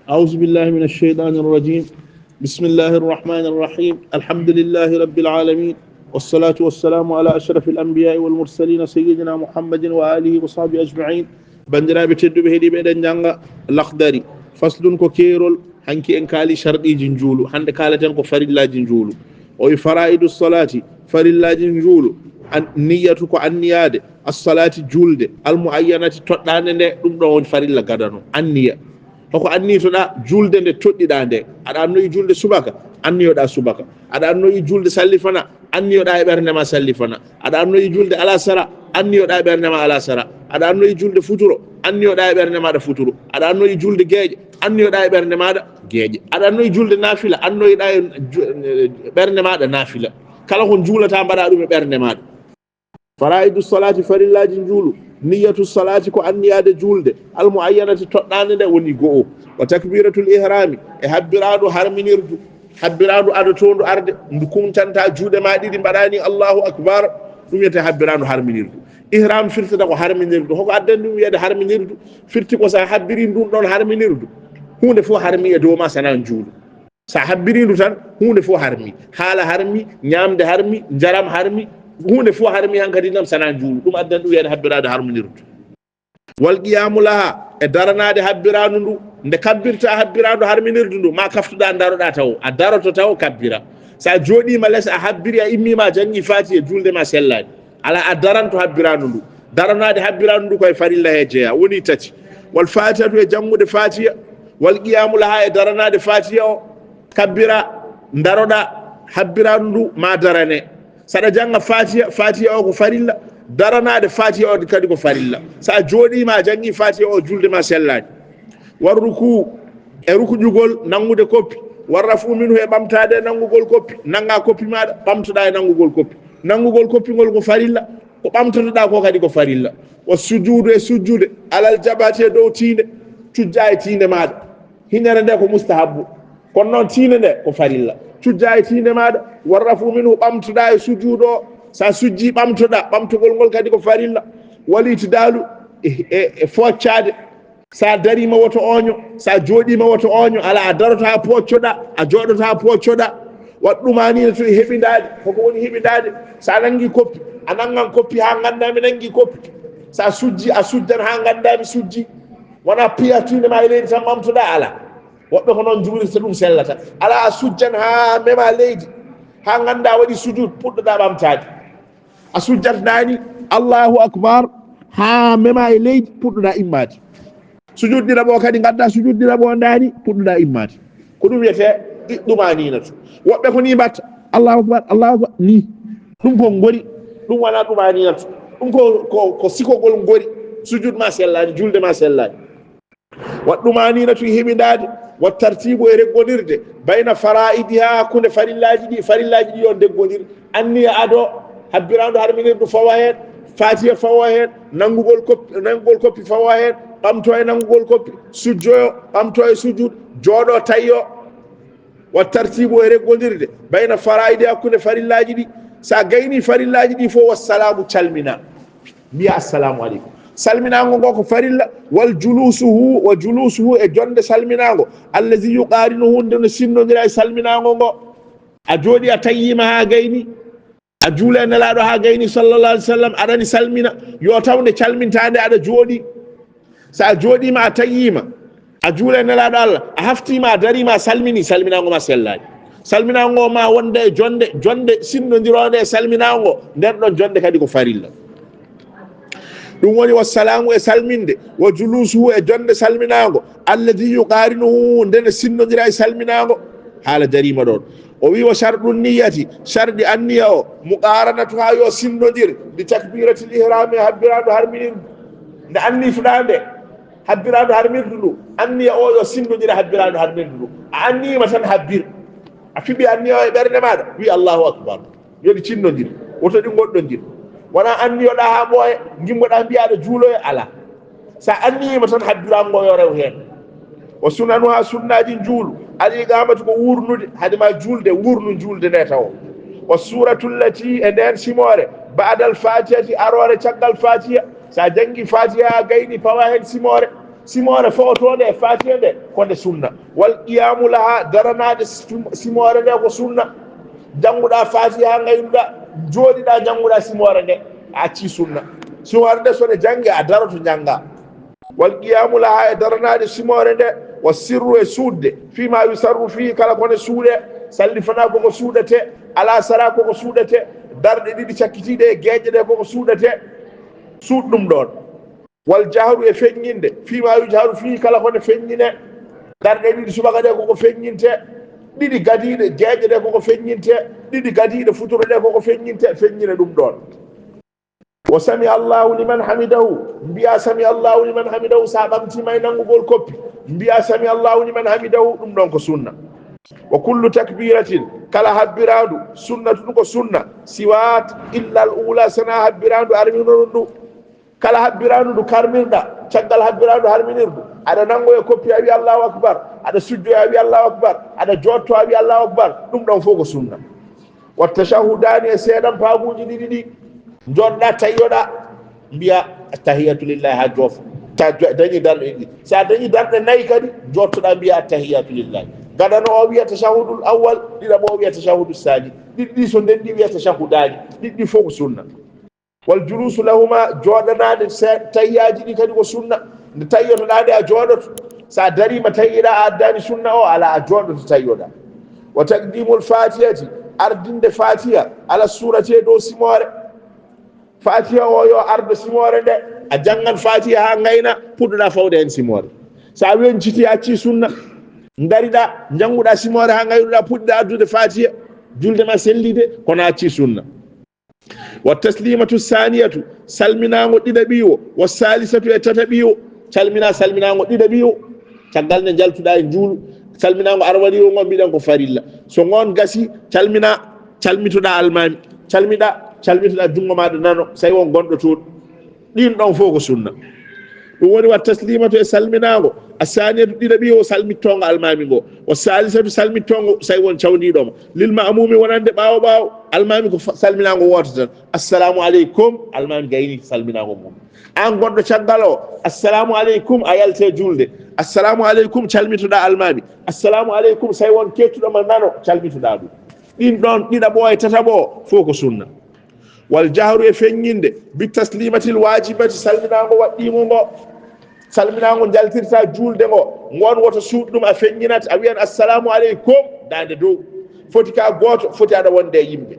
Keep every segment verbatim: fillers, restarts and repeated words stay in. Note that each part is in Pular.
أعوذ بالله من الشيطان الرجيم. بسم الله الرحمن الرحيم. الحمد لله رب العالمين. والصلاة والسلام على أشرف الأنبياء والمرسلين سيدنا محمد وآله وصحبه أجمعين. Banndiraaɓe tedduɓe heɗiiɓe, eɗen jannga Lakhdari. Faslun ko keerol, hanki en kaali sharɗiiji njuulu. Hannde kaaleten ko farillaaji njuulu. O wi faraa'idu salaati, farillaaji njuulu. An-, niyyatu ko anniyaade. As-salaati, juulde. Al-mu'ayyanati, toɗɗaande nde, ɗum ɗo woni farilla gadano. Anniya. Hoko anniytoɗaa juulde nde toɗɗiɗaa nde? Aɗa annoyi juulde subaka, anniyoɗaa subaka. Aɗa annoyi juulde sallifana, anniyoɗaa e ɓernde ma sallifana. Aɗa annoyi juulde alasara, anniyoɗaa e ɓernde ma alasara. Aɗa annoyi juulde futuro, anniyoɗaa e ɓernde maaɗa futuro. Aɗa annoyi juulde geeƴe, anniyoɗaa e ɓernde maaɗa geeƴe. Aɗa annoyi juulde naafila, annoyoɗaa e ju-, e ɓernde maaɗa naafila. Kala ko njuulataa, mbaɗaa ɗum e ɓernde maaɗa. Faraa'idu salaati, farillaaji njuulu. Niyyatu salaati, ko anniyaade juulde. Al mu'ayyanati, toɗɗaande nde woni go'o. Wa takbiratul ihrami, e habbiraandu harminirdu. Habbiraandu adotoondu arde, ndu kumtantaa juuɗe maa ɗiɗi, mbaɗaa ni Allahu akbar, ɗum wiyetee habbiraandu harminirdu. Ihram firtata ko harminirdu. Hoko addani ɗum wiyeede harminirdu? Firti ko so a habbirii ndun ɗon harminirdu, huunde fof harmii e dow maa, sanaa njuulu. So a habbirii ndu tan, huunde fof harmii. Haala harmii, ñaamde harmii, njaram harmii, huunde fof harmii hankadi nam, sanaa njuulu. Ɗum addani ɗum wiyeede habbiraade harminirdu. Wal qiyaamu laha, e daranaade habbiraandu ndu. Nde kabbirtaa habbiraandu harminirdu ndu, maa kaftuɗaa, ndaroɗaa tawo. A daroto tawo, kabbira. So a jooɗiima les, a habbirii, a immiima, a janngii Faatiha, juulde maa sellaani. Alaa, a daranto habbiraandu ndu. Daranaade habbiraandu ndu ko e farilla he jeyaa. Woni tati. Wal Faatihatu, e janngude Faatiha. Wal qiyaamu laha, e daranaade Faatiha o. Kabbira, ndaroɗaa, habbiraandu ndu maa darane. So aɗa jannga Faatiha, Faatiha o ko farilla. Daranaade Faatiha o kadi ko farilla. So a jooɗiima, a janngii Faatiha o, juulde maa sellaani. War rukuu, e rukuƴugol, nanngude koppi. War rafu minhu, e ɓamtaade e nanngugol koppi. Nanngaa koppi maaɗa, ɓamtoɗaa e nanngugol koppi. Nanngugol koppi ngol ko farilla. Ko ɓamtotoɗaa ko kadi ko farilla. Wa sujuudu, e sujjude, alal jabhati, e dow tiinde. Cujjaa e tiinde maaɗa. Hinere nde ko mustahabbu. Kono noon tiinde nde ko farilla. Cujjaa e tiinde maaɗa. War rafu minhu, ɓamtoɗaa e sujuudu o. So a sujjii, ɓamtoɗaa. Ɓamtogol ngol kadi ko farilla. Wal itidaalu, e, e, e fooccaade. So a dariima, woto ooño. So a jooɗiima, woto ooño. Alaa, a daroto haa pooccoɗaa, a jooɗoto haa pooccoɗaa. Wa ɗumaaniinatu, e heɓindaade. Ko ko woni heɓindaade? So a nanngii koppi, a nanngan koppi haa nganndaa mi nanngii koppi. So a sujjii, a sujjan haa nganndaa mi sujjii. Wonaa piya tiinde maa e leydi tan ɓamtoɗaa, alaa. Woɓɓe ko noon njuulirta, ɗum sellata. Alaa, a sujjan haa memaa leydi, haa nganndaa waɗi sujuud, puɗɗoɗaa ɓamtaade. A sujjat ndaani, Allahu akbar, haa memaa e leydi, puɗɗoɗaa immaade. Sujud ɗiɗaɓo o kadi, ngaddaa sujud ɗiɗaɓo o ndaani, puɗɗoɗaa immaade. Ko ɗum wiyetee ɗi-, ɗumaaniinatu. Woɓɓe ko nii mbatta, Allahu akbar, Allahu akbar, nii. Ɗum ko ngori, ɗum wonaa ɗumaaniinatu. Ɗum ko, ko, ko sikogol ngori. Sujud maa sellaani, juulde maa sellaani. Wa ɗumaaniinatu, e heɓindaade, wa tartiibu, e reggondirde, bayna faraa'idihaa, hakkunde farillaaji ɗi, farillaaji ɗi yo ndeggondir. Anniya ado, habbiraandu harminirdu fawa heen, Faatiha fawa heen, nanngugol koppi, nanngugol koppi fawa heen, ɓamtoo e nanngugol koppi, sujjoyo, ɓamtoo e sujud, jooɗoo tayyoo. Wa tartiibu, e reggondirde, bayna faraa'idi, hakkunde farillaaji ɗi. So a gaynii farillaaji ɗi fof, wassalaamu, calminaa. Mbiyaa assalaamu aleykum. Salminaango ngo ko farilla, wal juluusuhu, wa juluusuhu, e jonnde salminaango, allazi yuqaarinuhu, nde no sinndondira e salminaango ngo. A jooɗii, a tayyiima haa gaynii, a juulii e Nelaaɗo haa gaynii, sallallahu alaihi wasallam, aɗani salmina, yo taw nde calmintaa nde aɗa jooɗii. So a jooɗiima, a tayyiima, a juulii e Nelaaɗo Allah, a haftiima, a dariima, a salminii, salminaango maa sellaani. Salminaango maa wonde e jonnde, jonnde sinndondiroonde e salminaango, nden ɗon jonnde kadi ko farilla. Ɗum woni, wassalaamu, e salminde, wa juluusuhu, e jonnde salminaango, alladhi yuqaarinuhu, nde ne sinndondira e salminaango. Haala dariima ɗon. O wi'i, wa sharɗu niyyati, sharɗi anniya o, muqaaranatuhaa, yo sinndondir, bi takbiiratil ihrami, e habbiraandu harminirdu. Nde anniytuɗaa nde, habbiraandu harminirdu ndu, anniya o yo sinndondir e habbiraandu harminirdu ndu. A anniyiima tan habbir. A fiɓi anniya o e ɓernde maaɗa, wi'i Allahu akbar. Yo ɗi cinnondir, woto ɗi ngoɗɗondir. Wonaa anniyoɗaa haa ɓooya, ngimmoɗaa mbiyaa aɗa juuloya, alaa. So a anniyiima tan, habbirango yo rew heen. Wa sunanuhaa, sunnaaji njuulu, al iqaamatu, ko wuurnude, hade maa juulde, wuurnu juulde nde tawo. Wa suuratu llati, e ndeen simoore, ba'dal faatihati, aroore caggal faatiha. So a janngii faatiha, a gaynii, pawa heen simoore. Simoore fo'otoonde e Faatiha nde, ko nde sunna. Wal qiyaamu laha, daranaade sim-, simoore nde ko sunna. Jannguɗaa Faatiha haa ngaynuɗaa, jooɗiɗaa jannguɗaa simoore nde, a accii sunna. Simoore nde so nde jannge, a daroto njanngaa. Wal qiyaamu laha, e daranaade simoore nde, wa sirru, e suuɗde, fii ma yusarru fii, kala ko ne suuɗee, sallifanaa ko ko suuɗetee, alasara ko ko suuɗetee, darɗe ɗiɗi cakkitiiɗe e geeƴe ɗe ko ko suuɗetee, suuɗ ɗum ɗoon. Wal jahru, e feññinde, fii ma yujharu fii, kala ko ne feññinee, darɗe ɗiɗi subaka ɗe ko ko feññintee, ɗiɗi gadiiɗe geeƴe ɗe ko ko feññintee, ɗiɗi gadiiɗe futuro ɗe ko ko feññintee, feññine ɗum ɗoon. Wa sami Allahu liman hamidahu, mbiyaa sami Allahu liman hamidahu, so a ɓamtiima e nanngugol koppi, mbiyaa sami Allahu liman hamidahu, ɗum ɗoon ko sunna. Wa kullu takbiratin, kala habbiraandu, sunnatun ko sunna, siwaat illa al ula, sanaa habbiraandu arminooru ndu. Kala habbiraandu ndu karmirɗaa, caggal habbiraandu harminirdu, aɗa nanngoya koppi a wi'a Allahu akbar, aɗa sujjoya a wi'a Allahu akbar, aɗa jootto a wi'a Allahu akbar, ɗum ɗoon fof ko sunna. Wa tashahhudaani, e seeɗan paabuuji ɗiɗi ɗi, njooɗoɗaa tayyoɗaa, mbiyaa attahiyatu lillahi haa joofa. Ta jo-, dañi darɗe ɗiɗi. So a dañi darɗe nayi kadi, joottoɗaa mbiyaa attahiyatu lillahi. Gadano o wi'a tashahhudul awwal, ɗiɗaɓo o wi'a tashahhudus saani. Ɗiɗi ɗi so ndenndi wi'a tashahhudaani. Ɗiɗi ɗi fof ko sunna. Wal juluusu lahuma, jooɗanaade se-, tayyaaji ɗi kadi ko sunna. Nde tayyotoɗaa nde a jooɗoto. So a dariima tayyiɗaa a addaani sunna o, alaa a jooɗoto tayyoɗaa. Wa taqdimul fatihati, ardinde fatiha, ala surati e dow simoore. Fatiha o yo ardo simoore nde, a janngan fatiha haa ngayna, puɗɗoɗaa fawde heen simoore. So a wenciti a accii sunna, ndariɗaa, njannguɗaa simoore haa ngaynuɗaa, puɗɗiɗaa addude fatiha, julde ma selliide, kono a accii sunna. Wa taslimatu saniyatu, salminaango ɗiɗaɓiiwo, wa salisatu e tataɓiiwo, calminaa salminaango ɗiɗaɓiiwo, caggal nde njaltuɗaa e njuulu, salminaango arwariiwo ngo mbiɗen ko farilla. So ngoon gasii, calminaa, calmitoɗaa almaami, calmiɗaa, calmitoɗaa junngo maaɗa nano, so tawii won gonɗo toon. Ɗiin ɗoon fof ko sunna. Ɗum woni wa taslimatu e salminaango, a saniyatu ɗiɗaɓiiwo salmittoongo almaami ngo, wa salisatu salmittoongo so tawii won cawndiiɗo ma. Lil ma'muumi wonande ɓaawo ɓaawo, almaami ko fa-, salminaango wooto tan. Assalamu aleykum, almaami gayni salminaango mum. Aan gonɗo caggal o, assalamu aleykum, a yaltee juulde. Assalamu aleykum, calmitoɗaa almaami. Assalamu aleykum, so tawii won keettuɗo ma nano, calmitoɗaa ɗum. Ɗiin ɗoon ɗiɗaɓo e tataɓo o, fof ko sunna. Wal jahru, e feññinde, bi taslimatil waajibati, salminaango waɗɗiimo ngo. Salminaango njaltirta juulde ngo, ngoon woto suuɗ ɗum, a feññinat, a wiyan, assalamu aleykum, daande dow. Foti ka gooto, foti aɗa wonde e yimɓe.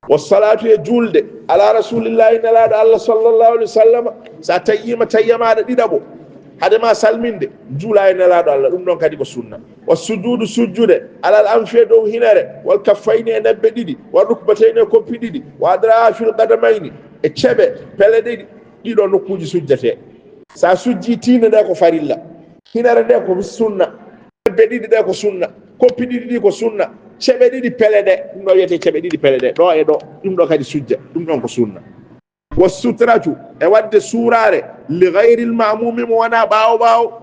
Wa salaatu, e juulde, ala rasulillahi, nelaaɗo Allah sallallahu alaihi wasallam, so a tayyiima tayya maaɗa ɗiɗaɓo, hade ma salminde, juula e nelaaɗo Allah, ɗum ɗon kadi ko sunna. Wa sujuudu, sujjude, alal anfi, e dow hinere, wal kaffayni, e nebbe ɗiɗi, wa rukbatayni, e koppi ɗiɗi, wa adrafil qadamayni, e ceɓe pele ɗiɗi, ɗiɗo nokkuuji sujjatee. So a sujjii, tiinde nde ko farilla, hinere nde ko sunna, nebbe ɗiɗi ɗe ko sunna, koppi ɗiɗi ɗi ko sunna, ceɓe ɗiɗi pele ɗe, ɗum ɗo wiyetee ceɓe ɗiɗi pele ɗe, ɗo e ɗo, ɗum ɗo kadi sujja, ɗum ɗon ko sunna. Wa sutratu, e waɗde suuraare, li gayril ma'muumi, mo wonaa ɓaawo ɓaawo.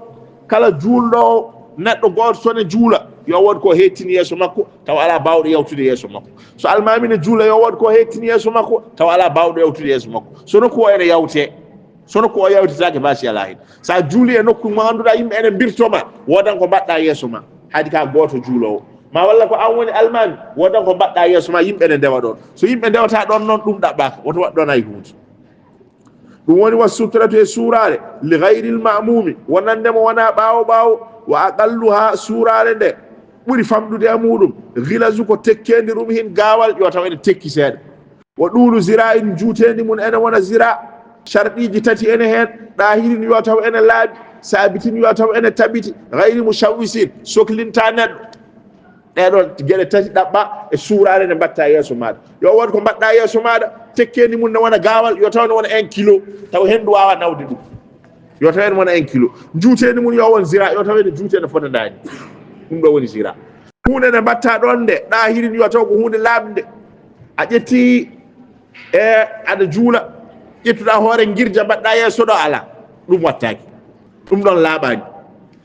Kala juulɗo o, neɗɗo gooto so ne juula, yo wood ko hettini yeeso makko, tawa alaa baawɗo yawtude yeeso makko. So almaami ne juula, yo wood ko hettini yeeso makko, tawa alaa baawɗo yawtude yeeso makko. So nokku o ene yawtee, so nokku o yawtetaake, baasi alaa hen. So a juuli e nokku mo annduɗaa yimɓe ene mbirto ma, woodan ko mbaɗɗaa yeeso ma, haadi ka gooto juuloowo. Ma walla ko an woni almaami, woodan ko mbaɗɗaa yeeso ma, yimɓe ene ndewa ɗon. So yimɓe ndewataa ɗon noon, ɗum ɗaɓɓaaka, woto waɗ ɗon hay huunde. Ɗum woni wa sutratu e suuraare, li gayril ma'muumi, wonande mo wonaa ɓaawo ɓaawo, wa aqalluha, suuraare nde ɓuri famɗude e muuɗum, gilazu, ko tekkeendi rumhin, gaawal, yo taw ene tekki seeɗa. Wa ɗuulu zira'in, juuteendi mum ene wona zira, sharɗiiji tati ene heen, ɗaahirin, yo taw ene laaɓi, saabitin, yo taw ene tabiti, gayri mushawwisin, soklinta neɗɗo. Ɗee ɗoo geɗe tati ɗaɓɓa e suuraare nde mbaɗta yeeso maaɗa. Yo wood ko mbaɗɗa yeeso maaɗa, tekkeendi mum ne wona gaawal, yo taw ne wona un kilo, taw henndu waawa nawde ɗum. Yo taw ene wona un kilo. Njuuteendi mum yo won zira, yo taw ene juuti ene fota ndaani. Ɗum ɗoo woni zira. Huunde nde mbaɗta ɗon nde, ɗaahirin, yo taw ko huunde laaɓnde. A ƴetti e aɗa juula, ƴettuɗa hoore ngirja mbaɗɗa yeeso ɗo, alaa. Ɗum wattaaki. Ɗum ɗon laaɓaani.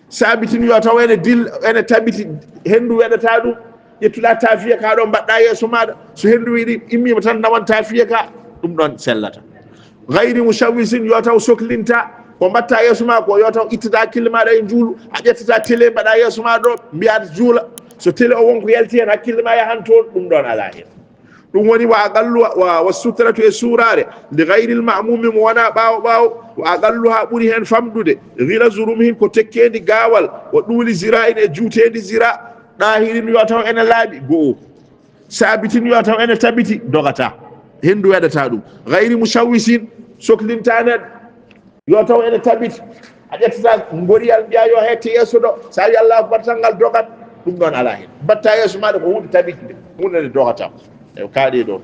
Saabitin, yo taw ene dil-, ene tabiti, henndu weɗata ɗum. Ƴettuɗa taafiya ka ɗon mbaɗɗa yeeso maaɗa. So henndu wiɗi immiima tan, nawan taafiya ka. Ɗum ɗon sellata. Gayri mushawwisin, yo taw soklinta. Ko mbatta yeeso ma ko, yo taw ittata hakkille maɗa e juulu, a ƴettata télé mbaɗa yeeso ma ɗo, mbiya aɗa juula. So télé o won ko yalti hen, hakkille ma yahan toon, ɗum ɗon alaa hen. Ɗum woni wa aqallu wa, wa sutratu e suuraare, li gayril ma'mumi mo wona ɓaawo ɓaawo, wa aqalluha ɓuri hen famɗude, ghilazu rumhin ko tekkeendi gaawal, wa ɗuuli zira'in e juuteendi zira, ɗaahirin yo taw ene laaɓi, go'o. Saabitin yo taw ene tabiti, dogata. Hendu weɗata ɗum. Gayri mushawwishin, soklinta neɗɗo. Yo taw ene tabiti. A ƴettata ngoriyal mbiya yo hette yeeso ɗo. Sa wi Allahu akbar tan ngal dogat. Ɗum ɗon alaa hen. Mbatta yeeso maɗa ko hunde tabitinde. Hunde nde dogata. E kaaɗe ɗon.